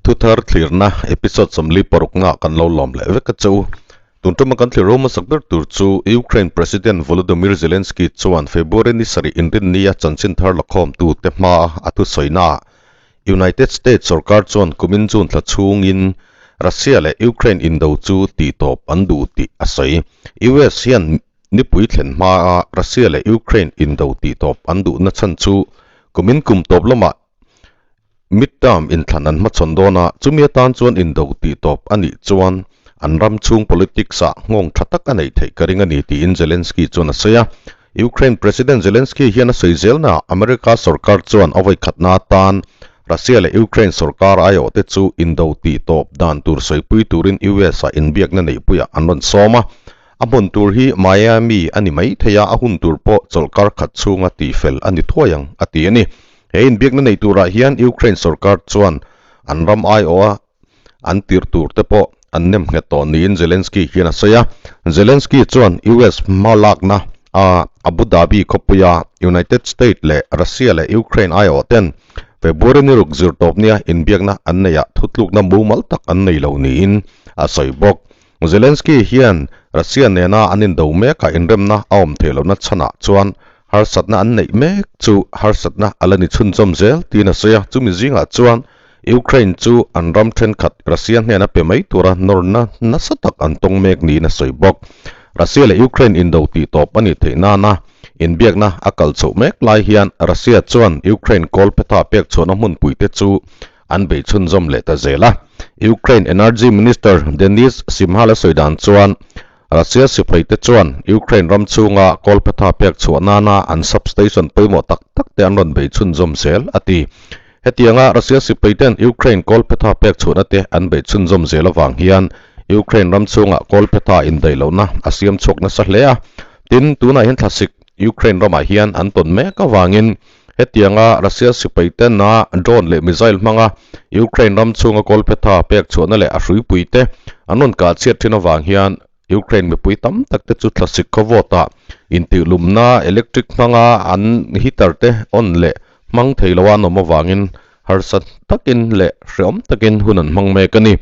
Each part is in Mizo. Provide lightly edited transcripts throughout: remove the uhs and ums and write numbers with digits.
Thuthar thlirna episode 46 ah kan lo lawm leh vek a che u. Tun tuma kan thlir ro hmasak ber tur chu Ukraine President Volodymyr Zelensky chuan February ni sarih inrinnia chanchin thar lakhawmtu te hmaa a thusawi-naah United States sorkar chuan kumin June thla chhungin Russia leh Ukraine indo chu tihtawp an duh tih a sawi. US hian nipui thlen hmaa Russia leh Ukraine indo tihtawp an duhna chhan chu kumin kum tawp lamah Midterm inthlan an hmachhawn dawn a, chumi atan chuan indo tih tawp a nih chuan an ram chhung politics-ah nghawng tha tak a neih theih ka ring a ni tiin Zelensky chuan a sawi a. Ukraine President Zelensky hian a sawi zelnaah America sorkar chuan a vawikhatna atan Russia leh Ukraine sorkar aiawhte chu indo tih tawp dan tur sawipui turin US-ah inbiakna neihpuiah an rawn sawm a. A hmun tur hi Miami a ni mai thei a, a hun tur pawh chawlhkar khat chhunga tihfel a ni thuai ang, a ti a ni. He inbiakna nei turah hian Ukraine sorkar chuan an ram aiawha an tirh tur te pawh an nem nghet tawh niin Zelensky hian a sawi a. Zelensky chuan US hma lakna a Abu Dhabi khawpuia United State leh Russia leh Ukraine aiawh ten February ni ruk zirtawpnia inbiakna an neihah thutlukna mumal tak an nei lo niin a sawi bawk. Zelensky hian Russia nena an indo mekah inremna a awm theih lohna chhanah chuan harsatna an neih mek chu harsatna a la ni chhunchawm zel tiin a sawi a, chumi zingah chuan Ukraine chu an ram thenkhat Russia hnena pe mai tura nawrna nasa tak an tawng mek niin a sawi bawk. Russia leh Ukraine indo tih tawp a nih theih nana inbiakna a kal chhoh mek lai hian Russia chuan Ukraine kawlphetha pek chhuahna hmunpuite chu an bei chhunzawm leh ta zel a. Ukraine Energy Minister Denis Shmyhal a sawi dan chuan Russia sipai te chuan Ukraine ram chhunga kawlphetha pek chhuah nana an substation pawimawh tak tak te an rawn bei chhunzawm zel a ti. Hetianga Russia sipai ten Ukraine kawlphetha pek chhuahna te an bei chhunzawm zel avang hian Ukraine ram chhunga kawlphetha indaih lohna a siam chhuak nasa hle a. Tin, tunah hian thlasik Ukraine ramah hian an tawn mek avangin Hetianga Russia sipai tena drone leh missile hmanga Ukraine ram chhunga kawlphetha pek chhuahna leh a hruipui te an rawn kah chhiat thin avang hian Ukraine mipui tam tak te chu thlasik khaw vawtah intihlumna electric hmanga an heater te on leh hmang thei loa an awm avangin harsa takin leh hreawm takin hun an hmang mek a ni.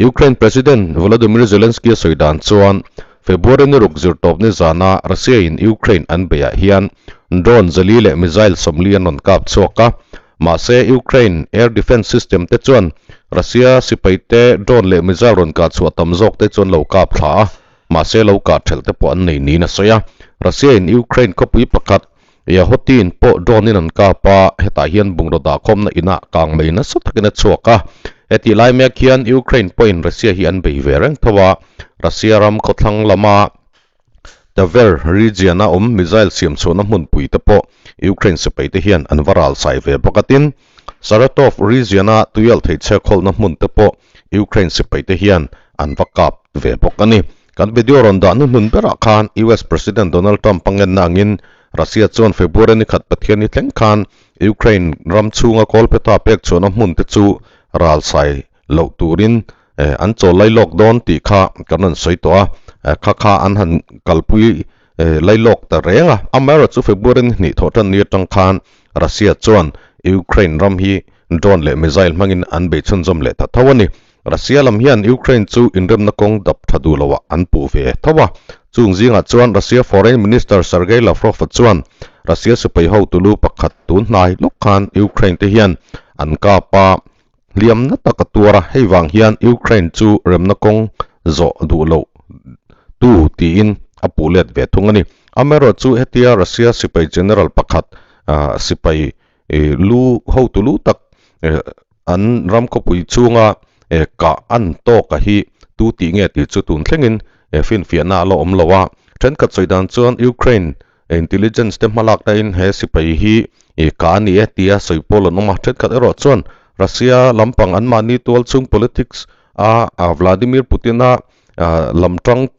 Ukraine President Volodymyr Zelensky a sawi dan chuan February ni ruk zirtawp ni zana Russia in Ukraine an beihah hian drone zali leh missile 40 an rawn kap chhuak a, mahse Ukraine air defence system te chuan Russia sipai te drone leh missile rawn kah chhuah tam zawk te chu an lo kap thla a, mahse lo kah thelh te pawh an nei niin a sawi a. Russia in Ukraine khawpui pakhat Yahotin pawh drone in an kap a, hetah hian bungraw dahkhawmna inah kang mai nasa takin a chhuak a. Hetih lai mek hian Ukraine pawhin Russia hi an bei ve reng tho a, Russia ram khawthlang lama Tver region-a awm missile siam chhuahna hmunpui te pawh Ukraine sipai te hian an va ral sai ve bawk a. Tin, Saratov region-a tuialh thei chhekhawlhna hmun te pawh Ukraine sipai te hian an va kap ve bawk a ni. Kan video rawn dah hnuhnun berah khan US President Donald Trump a ngenna angin Russia chuan February ni khat Pathian ni thleng khan Ukraine ram chhunga kawlphetha pek chhuahna hmun te chu ral sai loh turin an chawl lai lawk dawn tih kha kan rawn sawi tawh a, kha kha an han kalpui lai lawk ta reng a. Amaherawhchu February ni hnih thawh tan ni atang khan Russia chuan Ukraine ram hi drone leh missile hmangin an bei chhunzawm leh ta tho a ni. Russia lam hian Ukraine chu inremna kawng dap tha duh loah an puh ve tho a. Chung zingah chuan Russia Foreign Minister Sergei Lavrov-a chuan Russia sipai hotulu pakhat tun hnai lawk khan Ukraine te hian an kap a, hliamna tak a tuar a, hei vang hian Ukraine chu remna kawng zawh duh loh tu tiin a puh let ve thung a ni. Amaherawhchu hetia Russia sipai general pakhat sipai lu hotulu tak an ram khawpui chhunga kah an tawk a hi tu tih nge tih chu tun thlengin finfiahna a la awm lo a. Thenkhat sawi dan chuan Ukraine intelligence te hmalakna in he sipai hi kah a ni e tia sawi pawl an awm a. Thenkhat erawh chuan Russia lampang anmahni tual chhung politics a Vladimir Putin-a lam tang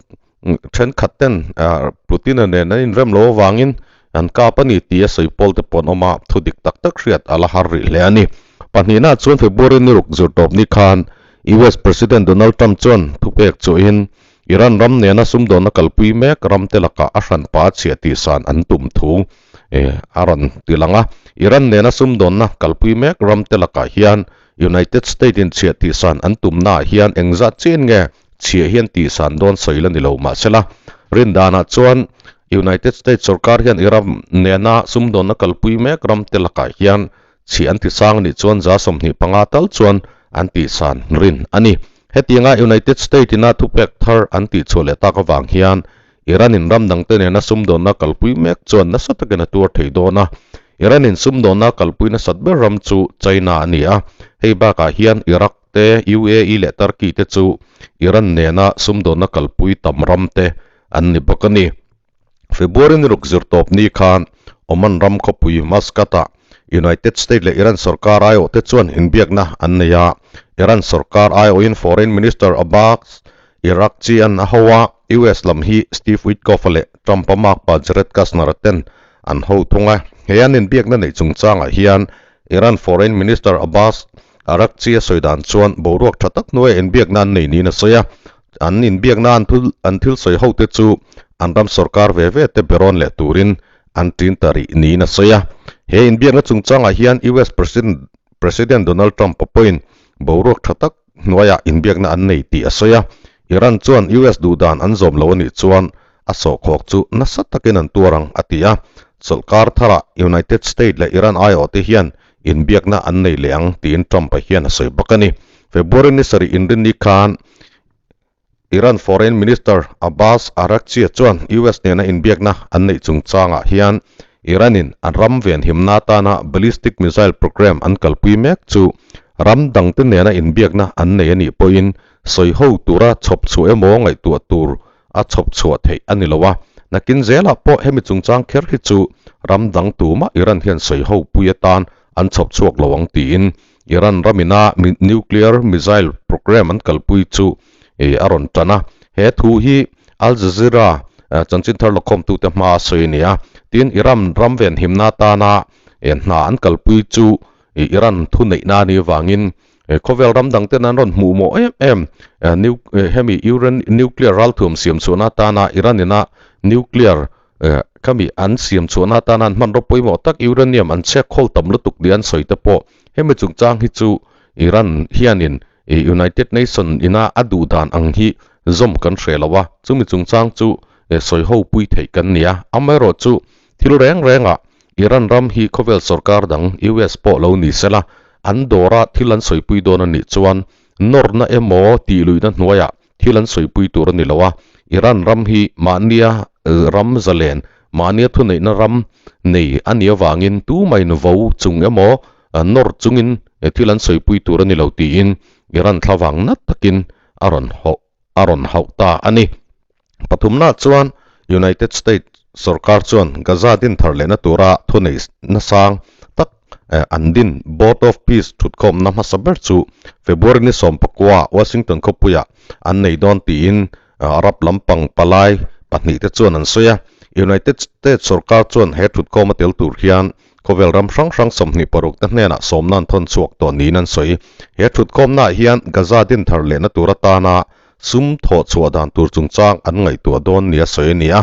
thenkhat ten Putin-a nen an inrem lo avangin an kap a ni tih a sawi pawl te pawh an awm a, thu dik tak tak hriat a la har rih hle a ni. Pahnihna chuan February ni ruk zir tawp ni khan US President Donald Trump chuan thupek chuahin Iran ram nena sumdawnna kalpui mek ram te lakah a hranpa a chhiah tih san an tum thu a rawn ti lang a. Iran nena sumdawnna kalpui mek ram te lakah hian United State in chhiah tihsan an tumnaah hian engzat chiahin nge chhiah hian tihsan dawn sawi la ni lo mahsela rindanah chuan United States sorkar hian Iran nena sumdawnna kalpui mek ram te lakah hian chhiah an tisang anih chuan 25% tal chuan an tihsan rin a ni. Hetianga United State ina thupek thar an tihchhuah leh tak avang hian Iran in ram dangte nena sumdawnna kalpui mek chuan nasa takin a tuar thei dawn a. Iran in sumdawnna kalpui nasat ber ram chu China a ni a. Hei bakah hian Iraq te, UAE leh Turkey te chu Iran nena sumdawnna kalpui tam ram te an ni bawk a ni. February ni ruk zirtawp ni khan Oman ram khawpui Muscat-ah United State leh Iran sorkar aiawhte chuan inbiakna an nei a. Iran sorkar aiawhin Foreign Minister Abbas Iraqchi an a ho a, US lam hi Steve Witkoff-a leh Trump-a makpa Jared Kushner-a ten an ho thung a. He an inbiakna neih chungchangah hian Iran Foreign Minister Abbas Araghchi a sawi dan chuan boruak tha tak hnuaia inbiakna an nei niin a sawi a. An inbiakna an thil an thil sawi hote chu an ram sorkar ve ve te berawn leh turin an tin ta rih niin a sawi a. He inbiakna chungchangah hian US President President Donald Trump-a pawhin boruak tha tak hnuaiah inbiakna an nei tih a sawi a, Iran chuan US duhdan an zawm lo a nih chuan a sawhkhawk chu nasa takin an tuar ang a ti a. Chawlhkar tharah United State leh Iran aiawhte hian inbiakna an nei leh ang tiin Trump-a hian a sawi bawk a ni. February ni sarih inrinni khan Iran Foreign Minister Abbas Araghchi chuan US nena inbiakna an neih chungchangah hian Iran-in an ram venhimna atana ballistic missile program an kalpui mek chu ram dangte nena inbiakna an nei a nih pawhin sawi ho tura chhawp chhuah emaw ngaihtuah tur a chhawp chhuah theih a ni lo a. Nakin zelah pawh hemi chungchang kher hi chu ram dang tumah Iran hian sawi ho pui atan an chhawp chhuak lo ang tiin Iran ramina nuclear missile program an kalpui chu a rawn tan a. He thu hi Al Jazeera chanchin thar lawkhawmtute hma a sawi a ni a. Tin, Iran ram venhimna atana hna an kalpui chu Iran thuneihna a nih avangin khawvel ram dangten an rawn hmuh mawh em em. Hemi nuclear ralthuam siam chhuahna atana Iran ina nuclear Khami an siam chhuahna atana an hmanraw pawimawh tak uranium an chhek khawl tam lutuk nia an sawi te pawh hemi chungchang hi chu Iran hianin United Nation ina a duh dan ang hi zawm kan hre lo a, chumi chungchang chu sawi ho pui theih kan ni a. Amaherawhchu thil reng rengah Iran ram hi khawvel sorkar dang US pawh lo ni sela an dawra thil an sawipui dawn a nih chuan nawrna emaw tihluihna hnuaiah Thil an sawipui tur a ni lo a, Iran ram hi mahnia ram zalen, mahnia thuneihna ram nei a nih avangin tumain vo chung emaw nawr chungin thil an sawipui tur a ni lo tiin Iran thlavang nat takin a rawn hauh a rawn hauh ta a ni. Pathumna chuan United States sorkar chuan Gaza din thar lehna tura thuneihna sang tak An din Board of Peace thutkhawmna hmasa ber chu February ni 19 Washington khawpuiah an nei dawn tiin Arab lampang palai pahnihte chuan an sawi a. United States sorkar chuan he thutkhawm a tel tur hian khawvel ram hrang hrang 26 te hnenah sawmna an thawn chhuak tawh niin an sawi. He thutkhawmnaah hian Gaza din thar lehna tur atana sum thawh chhuah dan tur chungchang an ngaihtuah dawn nia sawi a ni a.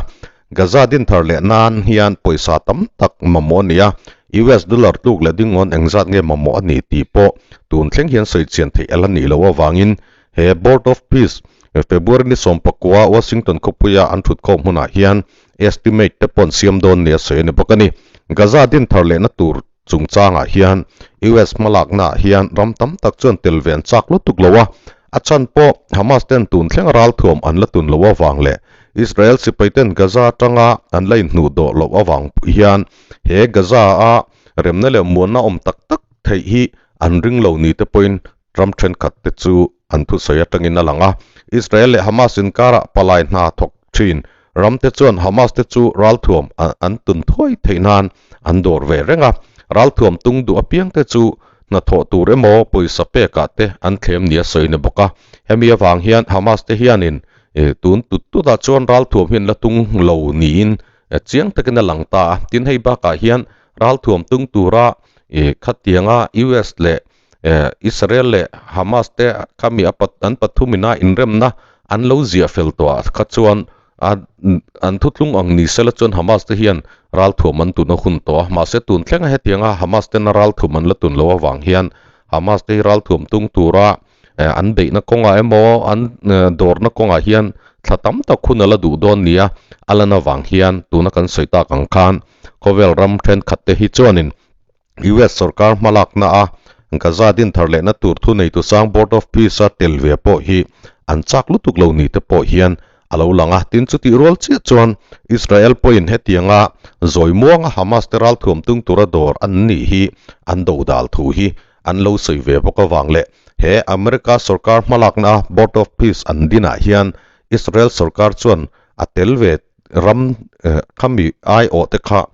Gaza din thar leh nan hian pawisa tam tak mamawh a ni a, US dollar tluk leh dingawn engzat nge mamawh a ni tih pawh tun thleng hian sawi chian theih a la nih loh avangin he Board of Peace February ni 19 Washington khawpuia an thutkhawm hmunah hian estimate te pawh an siam dawn nia sawi a ni bawk a ni. Gaza din thar lehna tur chungchangah hian US hmalaknaah hian ram tam tak chuan tel ve an chak lutuk lo a, a chhan pawh Hamas ten tun thleng ralthuam an la tun loh avang leh Israel sipai ten Gaza atanga an la inhnuh dawh loh avang hian he Gaza a remna leh muanna awm tak tak theih hi an ring lo ni te pawhin ram thenkhat te chu an thusawi atangin a lang a. Israel leh Hamas inkarah palai hna thawk thin Ram te chuan Hamas te chu ralthuam an tun thuai theih nan an dawr ve reng a, ralthuam tung duh apiang te chu hnathawh tur emaw pawisa pekah te an thlem nia sawi ni bawk a. Hemi avang hian Hamas te hianin tun tut tutah chuan ralthuam hi an la tung lo niin chiang takin a lang ta a. Tin, hei bakah hian ralthuam tung tura khatianga US leh Israel leh Hamas te khami a an pathumina inremna an lo ziah fel tawh ah kha chuan an thutlung ang ni sela chuan Hamas te hian ralthuam an tun a hun tawh a, mahse tun thlenga hetianga Hamas tena ralthuam an la tun loh avang hian Hamas te hi ralthuam tung tura an beihna kawngah emaw an dawrna kawngah hian thla tam tak hun a la duh dawn nia a lan avang hian tuna kan sawi tak ang khan khawvel ram thenkhat te hi chuanin US sorkar hmalakna a Gaza din thar lehna tur thuneitu sang Board of Peace a tel ve pawh hi an chak lutuk lo ni te pawh hian a lo lang a. Tin, chutih rual chiah chuan Israel pawhin hetianga zawi muanga Hamas te ralthuam tung tura dawr an nih hi an dodal thu hi an lo sawi ve bawk avang leh he America sorkar hmalakna a Board of Peace an dinah hian Israel sorkar chuan a tel ve ram khami aiawh te kha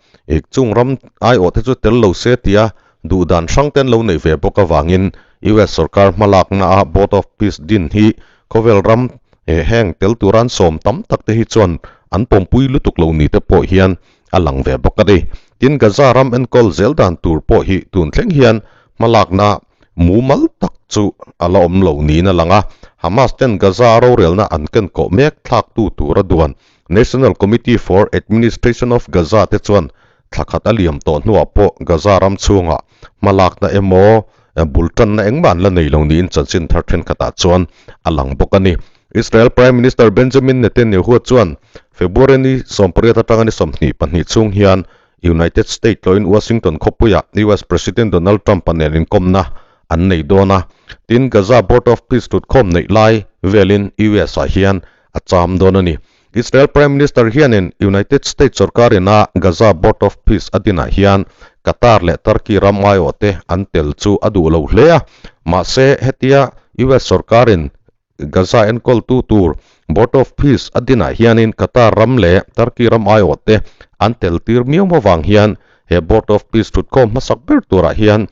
chung ram aiawh te chu tel lo se tia duhdan hrang te an lo neih ve bawk avangin US sorkar hmalakna a Board of Peace din hi khawvel ram heng tel tura an sawm tam tak te hi chuan an pawmpui lutuk lo ni te pawh hian a lang ve bawk a ni. Tin, Gaza ram enkawl zel dan tur pawh hi tun thleng hian hmalakna mumal tak chu a la awm lo niin a lang a. Hamas ten Gaza rorelna an ken kawh mek thlaktu tura duan National Committee for Administration of Gaza te chuan thla khat a liam tawh hnuah pawh Gaza ram chhungah hmalakna emaw bul tanna engmah an la nei lo niin chanchin thar thenkhatah chuan a lang bawk a ni. Israel Prime Minister Benjamin Netanyahu chuan February ni 18 atanga ni 22 chhung hian United States tlawhin Washington khawpuiah US President Donald Trump-a nen inkawmna an nei dawn a. Tin, Gaza Board of Peace thutkhawm neih lai velin US-ah hian a cham dawn a ni. Israel Prime Minister hianin United States sorkarin a Gaza Board of Peace a dinah hian Qatar leh Turkey ram aiawhte an tel chu a duh lo hle a. Mahse, hetia US sorkarin Gaza enkawltu tur Board of Peace a dinah hianin Qatar ram leh Turkey ram aiawhte an tel tir miau avang hian he Board of Peace thutkhawm hmasak ber turah hian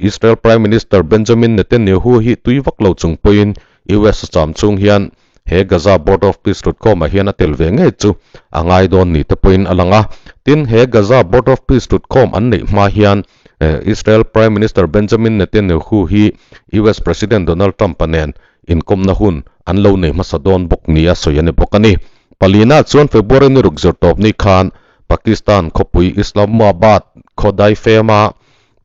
Israel Prime Minister Benjamin Netanyahu hi tui vak lo chung pawhin US a cham chung hian he Gaza Board of Peace thutkhawmah hian a tel ve ngei chu a ngai dawn ni te pawhin a lang a. Tin, he Gaza Board of Peace thutkhawm an neih hma hian Israel Prime Minister Benjamin Netanyahu hi US President Donald Trump-a nen inkawmna hun an lo nei hmasa dawn bawk nia sawi a ni bawk a ni. Palina chuan February ni ruk zirtawp ni khan Pakistan khawpui Islamabad khaw daifema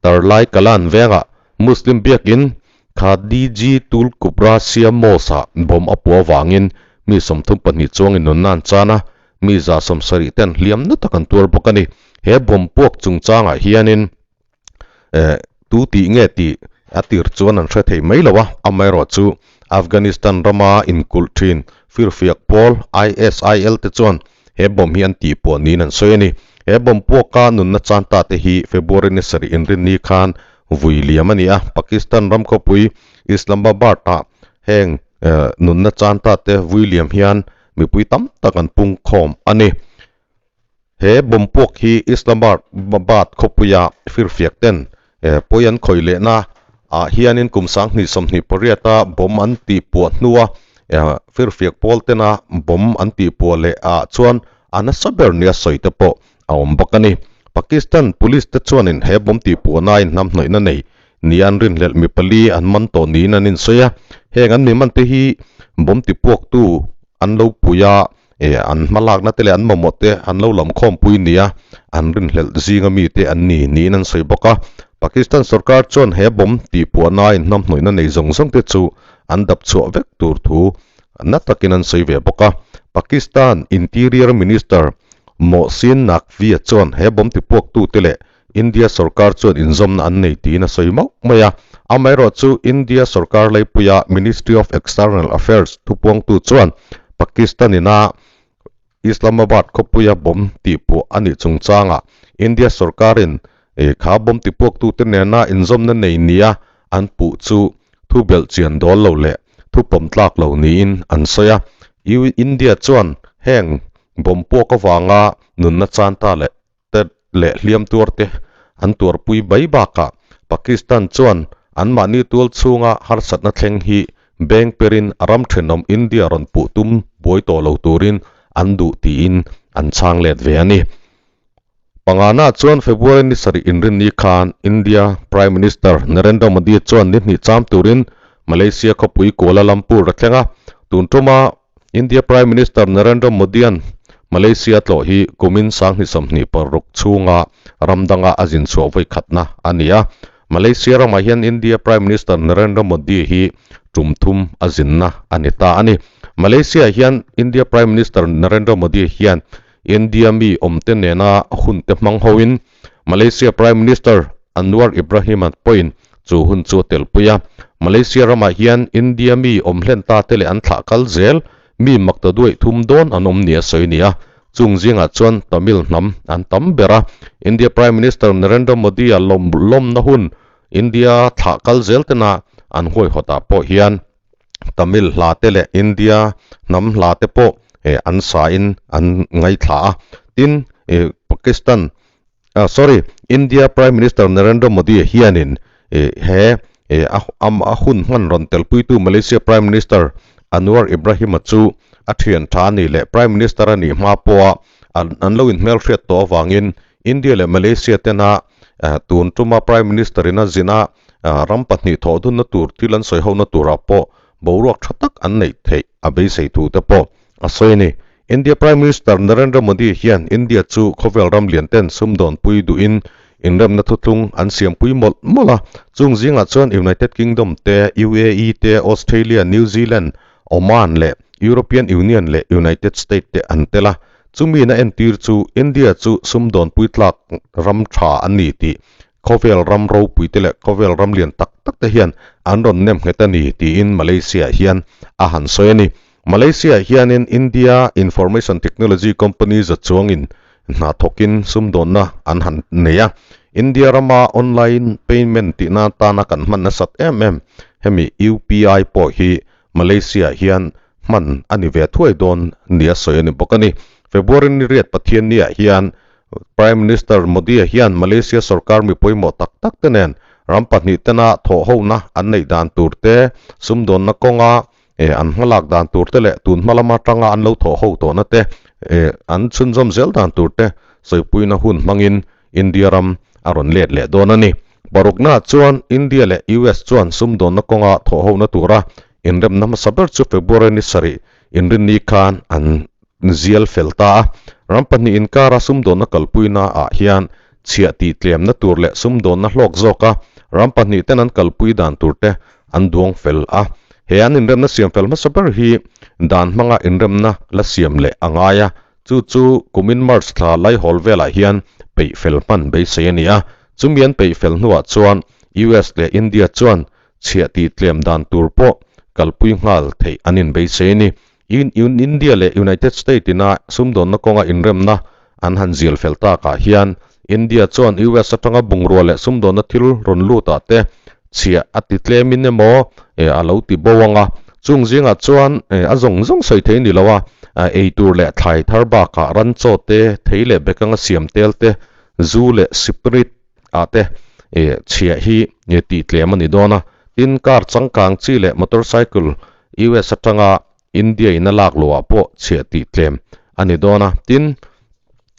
Tarlai Kalan vengah Muslim biakin Khadiji Tul Kubra Shia Mosque-ah bomb a puah avangin mi 32 chuangin nunna an chan a, mi 70 ten hliam na tak an tuar bawk a ni. He bomb puak chungchangah hianin tu tih nge tih a tir chuan an hre thei mai lo a, amaherawhchu Afghanistan rama inkulh thin firfiak pawl ISIL te chuan he bomb hi an tihpuah niin an sawi a ni. He bomb puaka nunna chan ta te hi February ni sarih inrinni khan vui liam a ni a, Pakistan ram khawpui Islamabad-ah heng nunna chan ta te vui liam hian mipui tam tak an pungkhawm a ni. He bomb puak hi Islamabad khawpuia firfiak ten pawi an khawih lehna ah hianin kum 2028 a bomb an tih puah hnua firfiak pawl tena bomb an tih puah leh ah chuan a nasa ber nia sawi te pawh a awm bawk a ni. Pakistan police te chuanin he bomb tih puahna a inhnamhnawihna nei nia an rinhlelh mi pali an man tawh niin an insawi a, heng an mi man te hi bomb ti puaktu an lo pui a, E, an hmalakna te leh an mamawh te an lo lam khawmpui nia an rinhlelh zinga mite an ni niin an sawi bawk a. Pakistan sorkar chuan he bomb tihpuahna a inhnamhnawihna nei zawng zawng te chu an dap chhuah vek tur thu na takin an sawi ve bawk a. Pakistan Interior Minister Mohsin Naqvi-a chuan he bomb tipuaktute leh India sorkar chuan inzawmna an nei tiin a sawi mauh mai a. Amaherawhchu India sorkar leipuia Ministry of External Affairs thupuangtu chuan Pakistan ina Islamabad khawpuia bomb tihpuah a nih chungchangah India sorkarin kha bomb tipuaktute nena inzawmna nei nia an puh chu thu belh chian dawl lo leh thu pawm tlak lo niin an sawi a. India chuan heng bomb puak avanga nunna chan ta leh te leh hliam tuar te an tuarpui mai bakah Pakistan chuan anmahni tual chhunga harsatna thleng hi beng perin a ram thenawm India rawn puh tum buai tawh lo turin an duh tiin an chhang let ve a ni. Pangana chuan February ni sarih inrinni khan India Prime Minister Narendra Modi chuan ni hnih cham turin Malaysia khawpui Kuala Lumpur a thleng a, tun tuma India Prime Minister Narendra Modi-a'n Malaysia tlawh hi kumin 2026 chhunga ram danga a zin chhuah vawi khatna a ni a. Malaysia ramah hian India Prime Minister Narendra Modi hi tum thum a zinna a ni ta a ni. Malaysia ah hian India Prime Minister Narendra Modi hian India mi awmte nena hunte hmang hoin Malaysia Prime Minister Anwar Ibrahim a pawhin chu hun chu a telpui a. Malaysia ramah hian India mi awm hlen ta te leh an thlah kal zel mi makta duaih thum dawn an awm nia sawi a ni a. Chung zingah chuan Tamil hnam an tam ber a, India Prime Minister Narendra Modi-a lawm lawmna hun India thlah kal zel tena an huaihawtah pawh hian Tamil hla te leh India hnam hla te pawh an sain an ngaithla a. Tin, Pakistan sorry India Prime Minister Narendra Modi hianin he a hun hman rawn telpuitu Malaysia Prime Minister Anwar Ibrahim-a chu a thian tha a nih leh Prime Minister a nih hma pawha an lo inhmelhriat tawh avangin India leh Malaysia tena tun tuma Prime Minister in a zin a ram pahnih thawh dunna tur thil an sawi hona turah pawh boruak tha tak an neih theih a beisei thu te pawh a sawi a ni. India Prime Minister Narendra Modi hian India chu khawvel ram lian ten sumdawnpui duhin inremna thuthlung an siampui mawlh mawlh a, chung zingah chuan United Kingdom te, UAE te, Australia, New Zealand, Oman leh European Union leh United State te an tel a. Chumi na entir chu India chu sumdawnpui tlak ram tha a ni tih khawvel ram ropui te leh khawvel ram lian tak tak te hian an rawn nem nghet a ni tiin Malaysia hian a han sawi a ni. Malaysia hianin India Information Technology Company za chuangin hna thawkin sumdawnna an han nei a. India rama online payment tihna atana kan hman nasat em em hemi UPI pawh hi Malaysia hian hman a ni ve thuai dawn nia sawi a ni bawk a ni. February ni riat Pathianniah hian Prime Minister Modi-a hian Malaysia sorkar mi pawimawh tak tak te nen ram pahnih tena thawhhona an neih dan tur te, sumdawnna kawnga an hmalak dan tur te leh tun hma lama tanga an lo thawh ho tawhna te an chhunzawm zel dan tur te sawipuina hun hmangin India ram a rawn let leh dawn a ni. Paruknaah chuan India leh US chuan sumdawnna kawnga thawh hona tura inremna hmasa ber chu February ni sarih inrinni khan an zial fel ta a. Ram pahnih inkara sumdawnna kalpuina ah hian chhiah tih tlemna tur leh sumdawnna hlawk zawka ram pahnih ten an kalpui dan tur te an duang fel a. He an inremna siam fel hmasa ber hi dan hmanga inremna la siam leh a ngai a, chu chu kumin March thla laihawl velah hian peih fel hman beisei a ni a. Chumi an peih fel hnuah chuan US leh India chuan chhiah tih tlem dan tur pawh kalpui nghal theih an inbeisei a ni. India leh United State ina sumdawnna kawnga inremna an han zial fel takah hian India chuan US atanga bungrua leh sumdawnna thil rawn lutah te chhiah a ti tlemin emaw a lo ti bo ang a. Chung zingah chuan a zawng zawng sawi thei ni lo a, eitur leh thlai thar bakah ranchaw te, thei leh bekanga siam tel te, zu leh spirit ah te chhiah hi tih tlem a ni dawn a. Tin, car changkang chi leh motorcycle US atanga India in a lak loh ah pawh chhiah tih tlem a ni dawn a. Tin,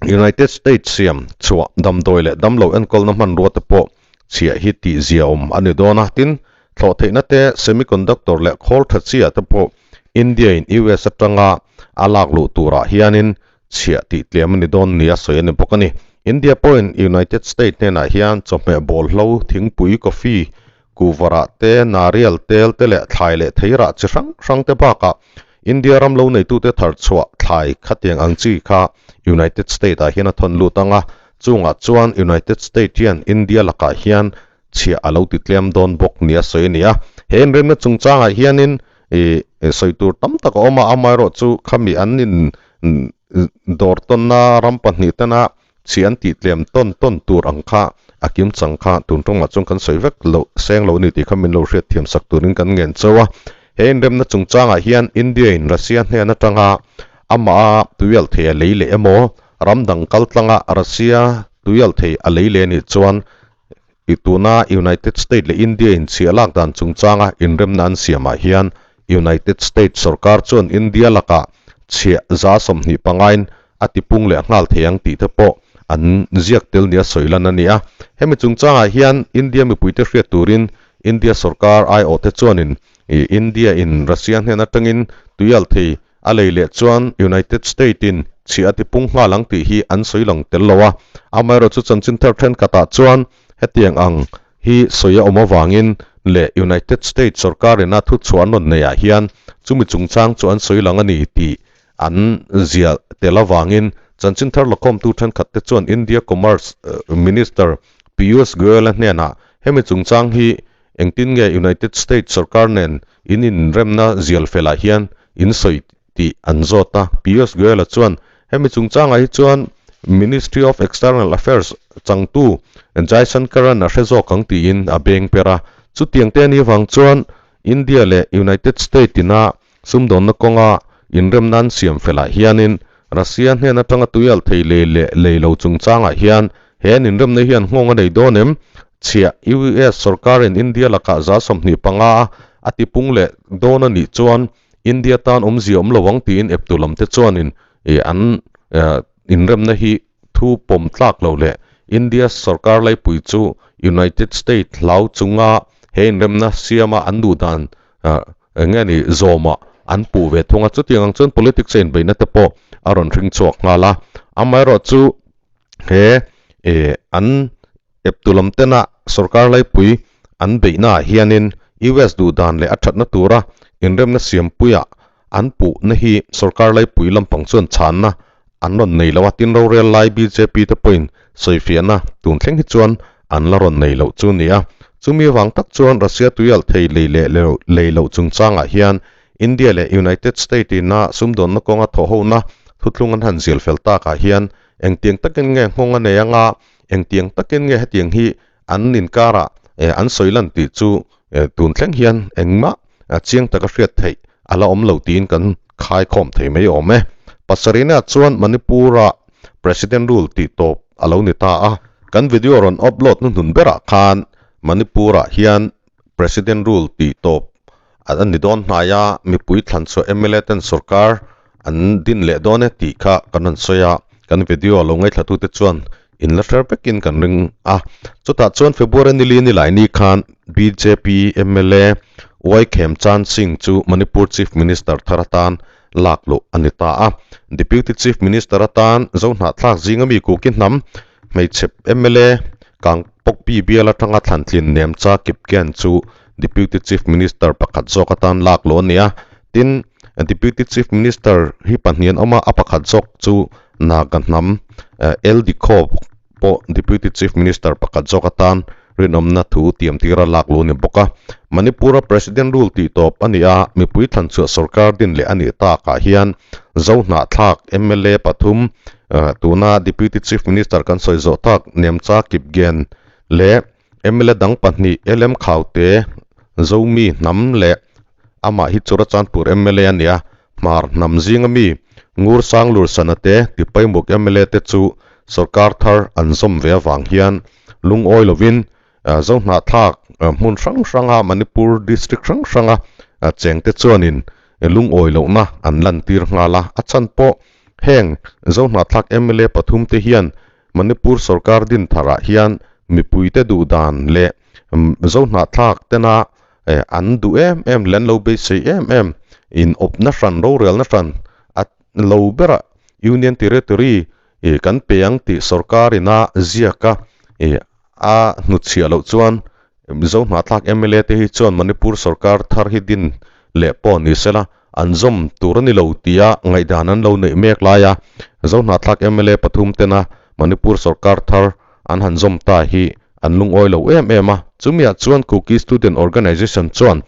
United States siam chhuah damdawi leh damlo enkawlna hmanrua te pawh chhiah hi tih zia awm a ni dawn a. Tin, thlawh theihna te, semiconductor leh khawl tha chi ah te pawh India in US atanga a lak luh turah hianin chhiah tih tlem a ni dawn nia sawi a ni bawk a ni. India pawhin United States hnenah hian chawhmeh bawlhlo, thingpui, coffee, kuvarah te, narial tel te leh thlai leh theirah chi hrang hrang te bakah India ram lo neitute thar chhuah thlai khatiang ang chi kha United State ah hian a thawn lut ang a, chungah chuan United State hian India lakah hian chhiah a lo ti tlem dawn bawk nia sawi a ni a. He inremna chungchangah hianin ih sawi tur tam tak a awm a, amaherawhchu khami an in dawr tawnna ram pahnih tena Chhi an tih tlem tawn tawn tur ang kha a kim chang kha tun tawngah chuan kan sawi vek loh seng lo a ni tih kha min lo hriat thiam sak turin kan ngen chauh a. He inremna chungchangah hian India in Russia hnen atanga amah a tuialh thei a lei leh emaw ram dang kal tlanga Russia tuialh thei a lei leh anih chuan i tuna United State leh India in chhiah lak dan chungchanga inremna an siamah hian United States sorkar chuan India lakah chhiah 25% in a tipung leh nghal thei ang tih te pawh an ziak tel nia sawi lan a ni a. Hemi chungchangah hian India mipuite hriat turin India sorkar aiawhte chuanin India in Russia hnen atangin tuialh thei a lei leh chuan United State in chhiah a tipung nghal ang tih hi an sawi lang tel lo a. Amaherawhchu chanchin thar thenkhatah chuan hetiang ang. hi sawi a awm avangin leh United States sorkarin a thuchhuah an rawn neihah hian chumi chungchang chu an sawi lang a ni tih an ziah tel avangin chanchin thar lakhawmtu thenkhat te chuan India Commerce Minister Piyush Goyal-a hnenah hemi chungchang hi engtin nge United States sorkar nen in inremna zial felah hian in sawi tih an zawt a. Piyush Goyal-a chuan hemi chungchangah hi chuan Ministry of External Affairs changtu Jaishankar-a'n a hre zawk ang tiin a beng per a. Chutiang te a nih avang chuan India leh United State-ina sumdawnna kawnga inremna an siam felah hianin Russia hnen atanga tuialh thei lei leh lei lo chungchangah hian he an inremna hian nghawng a nei dawn em? Chhiah US sorkarin India lakah 25% a tipung leh dawn a nih chuan India tan awmzia awm lo ang tiin eptu lam te chuanin an inremna hi thu pawm tlak lo leh India sorkar laipui chu United State hlau chunga he inremna siama an duh dan eng nge ni zawmah an puh ve thung a. Chutiang ang chuan politics a inbeihna te pawh a rawn hring chhuak nghal a. Amaherawhchu he an Eptu lam tena sorkar laipui an beihnaah hianin US duh dan leh a thatna tura inremna siampuia an puhna hi sorkar laipui lampang chuan chhanna an rawn nei lo a, tin rorel lai bjp te pawhin sawifiahna tun thleng hi chuan an la rawn nei loh chu a ni a. Chumi avang tak chuan Russia tuialh thei lei leh lei loh chungchangah hian India leh United State ina sumdawnna kawnga thawhhona thuthlung an han zial fel takah hian engtiang takin nge nghawng a nei anga Engtiang takin nge hetiang hi an inkarah an sawi lan tih chu tun thleng hian engmah chiang taka hriat theih a la awm lo tiin kan khaikhawm thei mai awm e. Pasarihna chuan Manipur-a President Rule tih tawp a lo ni ta a. Kan video rawn upload hnuhnun berah khan Manipur-ah hian President Rule tih tawp a ni dawn hnai a, mipui thlanchhuah mla ten sorkar an din leh dawn e tih kha kan rawn sawi a, kan video lo ngaihthlatute chuan in la hre vekin kan ring a. Chutah chuan February ni li ni lai ni khan bjp mla Y Khemchand Singh chu Manipur Chief Minister thar atan lak luh a ni ta a. Deputy Chief Minister atan Zohnahthlak zinga mi Kuki hnam hmeichhe mla Kangpokpi bial atanga thlantlin Nemcha Kipgen chu Deputy Chief Minister pakhat zawk atan lak luh a ni a. Tin, Deputy Chief Minister hi pahnih an awm a, a pakhat zawk chu Naga hnam L Dikhaw pawh Deputy Chief Minister pakhat zawk atan rinawmna thu tiam tira lak luh a ni bawk a. Manipur-a President Rule tih tawp a ni a, mipui thlanchhuah sorkar din leh a nih takah hian Zohnahthlak mla pathum tuna Deputy Chief Minister kan sawi zawh tak Nemcha Kipgen leh mla dang pahnih LM Khaute, Zomi hnam leh amah hi Churachandpur mla a ni a, Hmar hnam zinga mi Ngur Sanglur Sana te Tipaimuk mla te chu sorkar thar an zawm ve avang hian lungawi lovin Zohnahthlak hmun hrang hranga Manipur district hrang hranga chengte chuanin lungawi lohna an lantir nghal a, a chhan pawh heng Zohnahthlak mla pathum te hian Manipur sorkar din tharah hian mipuite duh dan leh Zohnahthlak tena an duh em em leh an lo beisei em em in awpna hran rorelna hran a lo berah Union Territory kan pe ang tih sorkar ina ziak a a hnutchhiah loh chuan Zohnahthlak mla te hi chuan Manipur sorkar thar hi din leh pawh ni sela an zawm tur a ni lo tia ngaihdan an lo neih mek lai a, Zohnahthlak mla pathum tena Manipur sorkar thar an han zawm ta hi an lungawi lo em em a. Chumiah chuan Kuki Student Organisation chuan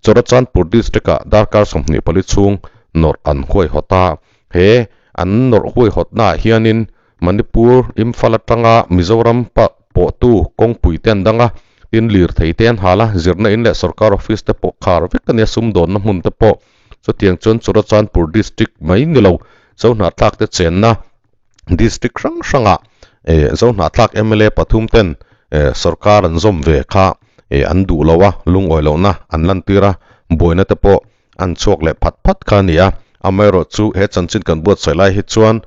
Churachandpur District-ah darkar 24 chhung nawrh an huaihawt a, he an nawrh huaihawtnaah hianin Manipur, Imphal atanga Mizoram pawhtu kawngpui te an dang a, tin lirthei te an hal a, zirna in leh sorkar office te pawh khar vek a nia, sumdawnna hmun te pawh chutiang chuan Churachandpur district mai ni lo, Zohnahthlak te chenna district hrang hrangah Zohnahthlak mla pathum ten sorkar an zawm ve kha an duh lo a, lungawi lohna an lantir a, buaina te pawh an chhuak leh phat phat kha a ni a, amaherawhchu he chanchin kan buatsaih lai hi chuan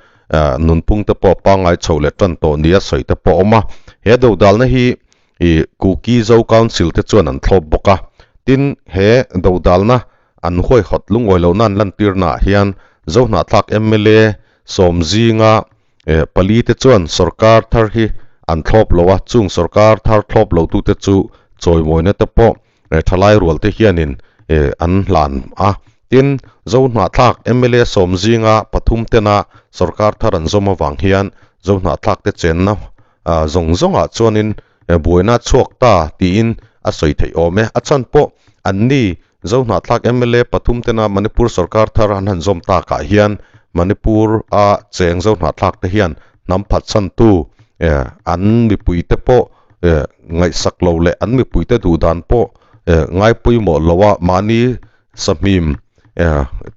nunphung te pawh pangngai chho leh tan tawh nia sawi te pawh a awm a, he dodalna hi ih Kuki Zo Council te chuan an thlawp bawk a, tin he dodalna an huaihawt lungawi lohna an lantirnaah hian Zohnahthlak mla sawm zinga pali te chuan sorkar thar hi an thlawp lo a, chung sorkar thar thlawp lo tute chu chawimawina te pawh thalai rual te hianin an hlan a. Tin, Zohnahthlak mla sawm zinga pathum tena sorkar thar an zawm avang hian Zohnahthlak te chenna zawng zawngah chuanin buaina chhuak ta tiin a sawi theih awm e. A chhan pawh anni Zohnahthlak mla pathum tena Manipur sorkar thar an han zawm takah hian Manipur a cheng Zohnahthlak te hian hnam phatsantu an mipuite pawh ngaihsak lo leh an mipuite duh dan pawh ngai pawimawh lo a mahni sahmim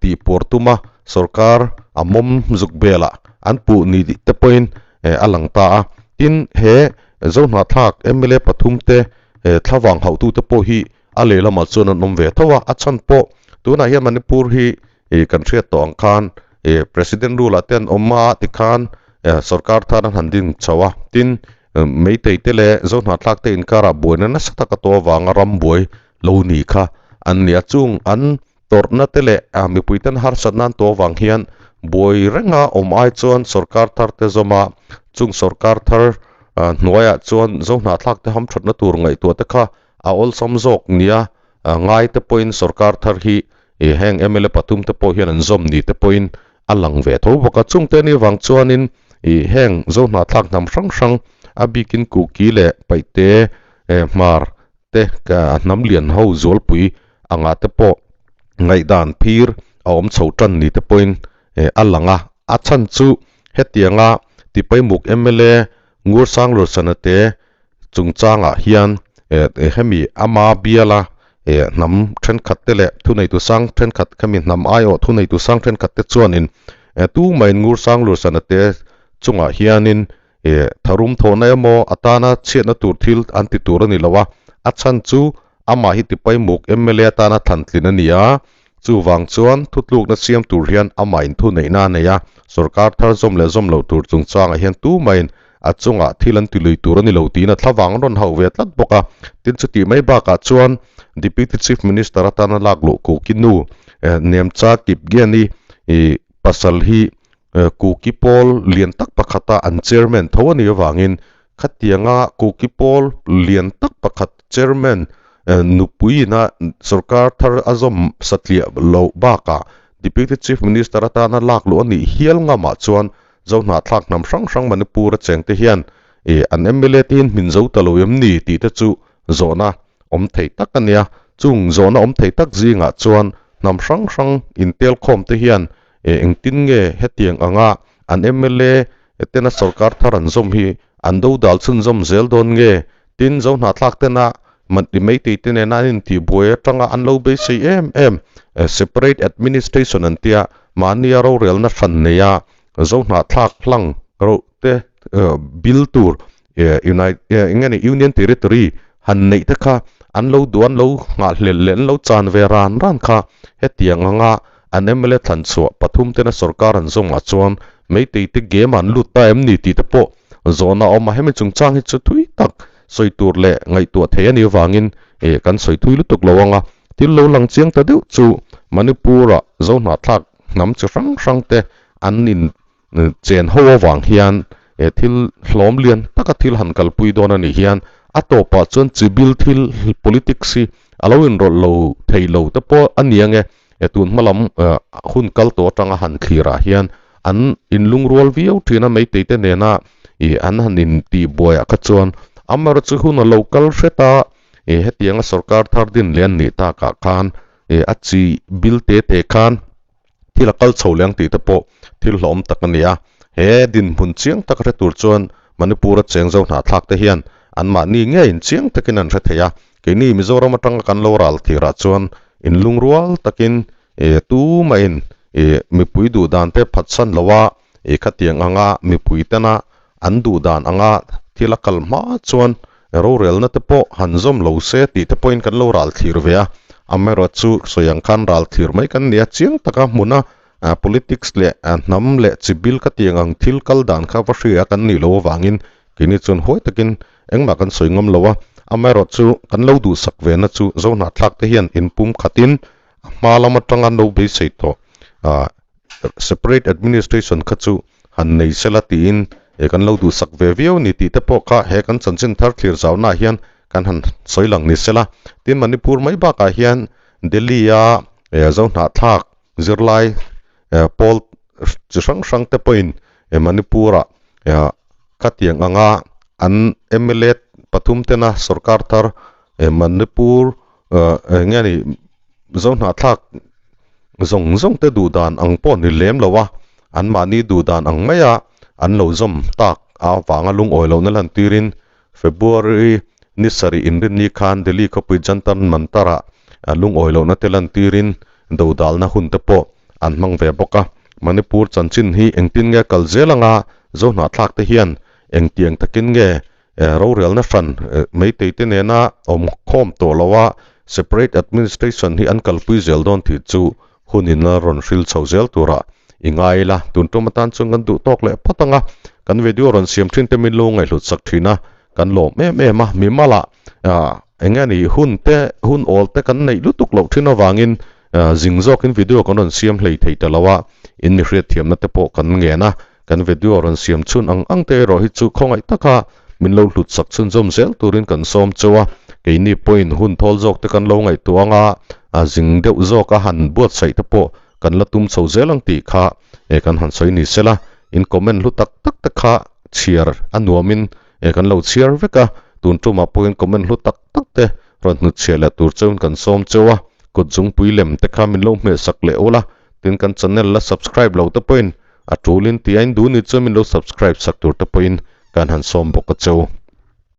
tih puar tuma sorkar a mawm zuk belah an puh ni te pawhin a lang ta a. Tin, he Zohnahthlak mla pathum te thlavang hauhtute pawh hi a lehlamah chuan an awm ve tho a, a chhan pawh tunah hian Manipur hi ih kan hriat tawh ang khan ih President rule ah te an awm a tikhan sorkar thar an han ding chho a, tin Meitei te leh Zohnahthlak te inkarah buaina nasa tak a tawh avanga ram buai lo ni kha an ni a, chung an tawrhna te leh mipui ten harsatna an tawh avang hian buai renga awm ai chuan sorkar thar te zawm a, chung sorkar thar hnuaiah chuan Zohnahthlak te hamthatna tur ngaihtuah te kha A awlsam zawk nia ngai te pawhin sorkar thar hi heng mla pathum te pawh hian an zawm ni te pawhin a lang ve tho bawk a. Chungte ni vang chuanin heng Zohnahthlak hnam hrang hrang a bikin Kuki leh Paihte Hmar te hnam lian ho zualpui anga te pawh ngaihdan phir a awm chho tan ni te pawhin a lang a. A chhan chu hetianga Tipaimuk mla Ngursanglurchana te chungchangah hian hemi ama biala hnam thenkhat te leh thuneitu sang thenkhat khami hnam aiawh thuneitu sang thenkhat te chuanin tumah in ngursang lursana te chungah hianin tharum thawhna emaw atana chhiatna tur thil an ti tur a ni lo a, a chhan chu amah hi tipaimuk mla atana thlantlin a ni a, chuvang chuan thutlukna siam tur hian amah in thuneihna a nei a, sorkar thar zawm leh zawm loh tur chungchangah hian tumah in A chungah thil an ti lui tur a ni lo tiin a thlavang an rawn hauh ve tlat bawk a. Tin, chutih mai bakah chuan Deputy Chief Minister atana lak luh Kuki nu Nemcha Kipgen-i pasal hi Kuki pawl lian tak pakhata an chairman tho a nih avangin khatianga Kuki pawl lian tak pakhat chairman nupuiina sorkar thar a zawm satliah loh bakah Deputy Chief Minister atana lak luh a nih hial ngamah chuan Zohnahthlak hnam hrang hrang Manipur a chengte hian ih an mla te hian hmin zo ta lo em ni tih te chu zawhna awm thei tak a nia. Chung zawhna awm thei tak zingah chuan hnam hrang hrang intelkhawm te hian ih engtin nge hetiang anga an mla tena sorkar thar an zawm hi an dodal chhunzawm zel dawn nge? Tin, Zohnahthlak tena Meitei te nena an intihbuai atanga an lo beisei em em separate administration an tia mahnia rorelna hran neia Zohnahthlak hlang roh te bill tur eng nge Union Territory han neih te kha an lo duh an lo nghahhlelh leh an lo chan ve ran ran kha hetiang anga an mla thlan chhuah pathum tena sorkar an zawngah chuan Meitei te game ah an lut ta em ni tih te pawh zawhna a awm a, hemi chungchang hi chu thui tak sawi tur leh ngaihtuah thei a nih avangin kan sawi thui lutuk lo ang a, thil lo lang chiang ta deuh chu Manipur-ah Zohnahthlak hnam chi hrang hrang te an in chen ho avang hian thil hlawm lian taka thil han kalpui dawn a nih hian a tawpah chuan chibil thil politics hi a lo inrawlh lo thei lo te pawh a ni ang e, tun hma lam hun kal tawh atanga han thlirah hian an inlungrual viau thin a meitei te nena ih an han intihbuaiah kha chuan amaherawhchu hun a lo kal hret a, ih hetianga sorkar thar din leh an nih takah khan ih a chi bil te te khan thil a kal chho leh ang tih te pawh thil hlawhawm tak a ni a. He dinhmun chiang tak hre tur chuan Manipur-a cheng zo hnahthlak te hian anmahni ngeiin chiang takin an hre thei a. Keini Mizoram atanga kan lo ral thirah chuan inlungrual takin ih tumahin ih mipui duh dan te phatsan lo a, ih khatiang anga mipui tena an duh dan anga thil a kal hma chuan Rorelna te pawh han zawm lo se tih te pawhin kan lo ral thlir ve a, amaherawh chu sawi ang khan ral thlir mai kan ni a, chiang taka hmuna politics leh hnam leh chi bil ka tiang ang thil kal dan kha va hria kan nih loh avangin keini chuan huai takin engmah kan sawi ngam lo a, amaherawh chu kan lo duhsak ve na chu Zohnahthlak te hian inpum khatin a hma lam atanga no beisei tawh separate administration kha chu han nei sela tiin. Kan lo duhsak ve viau ni tih te pawh kha he kan chanchin thar thlir zaunaah hian kan han sawi lang ni sela. Tin, Manipur mai bakah hian Delhi-a Zohnahthlak zirlai pawl chi hrang hrang te pawhin Manipur-ah khatiang anga an mla pathum tena sorkar thar Manipur eng nge ni Zohnahthlak zawng zawng te duh dan ang pawh ni lem lo a, anmahni duh dan ang maia an lo zawm tak avanga lungawi lohna lantirin February ni sarih inrinni khan Delhi khawpui Jantar Mantar-ah lungawi lohna te lantirin dodalna hun te pawh an hmang ve bawk a. Manipur chanchin hi engtin nge kal zel anga Zohnahthlak te hian engtiang takin nge rorelna hran Meitei te nena awm khawm tawh loa separate administration hi an kalpui zel dawn tih chu hunin a rawn hril chho zel turah i ngai ila, tun tum atan chuan kan duh tawk leh phawt ang a, kan video rawn siam thin te min lo ngaihhlut sak thin a, kan lawm em em a, mimalah eng nge ni hun te hun awl te kan neih lutuk loh thin avangin zing zawkin video kan rawn siam hlei thei ta lo a, in mi hriatthiamna te pawh kan ngen a, kan video rawn siam chhun ang ang te erawh hi chu khawngaih taka min lo hlut sak chhunzawm zel turin kan sawm cheu a, keini pawhin hun thawl zawk te kan lo ngaihtuah anga a zing deuh zawk a han buatsaih te pawh kan la tum chho zel ang tih kha eh kan han sawi ni sela, in comment hlu tak tak te kha chhiar a nuamin eh kan lo chhiar vek a, tun tumah pawhin comment hlu tak tak te rawn hnutchhiah leh tur cheuin kan sawm cheu a, kut zungpui lem te kha min lo hmehsak leh ula, tin kan channel la subscribe lo te pawhin A tulin tih a in duh ni chuan min lo subscribe sak tur te pawhin kan han sawm bawk a cheu.